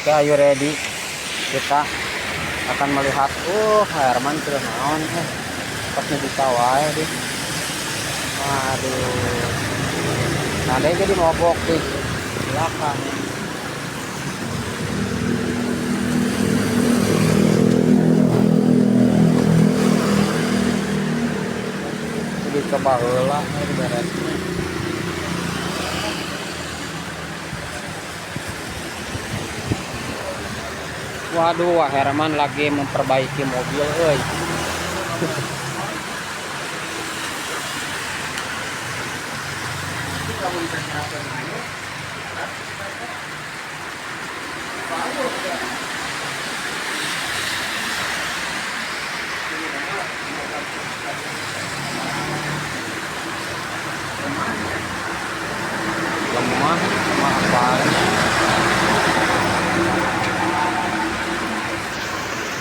Oke, ayo ready. Kita akan melihat, Herman sudah naon, pas bisa wae deh. Waduh. Nah, dia jadi mogok di belakang. Jadi coba heula beresnya. Waduh, Wak Herman lagi memperbaiki mobil, euy.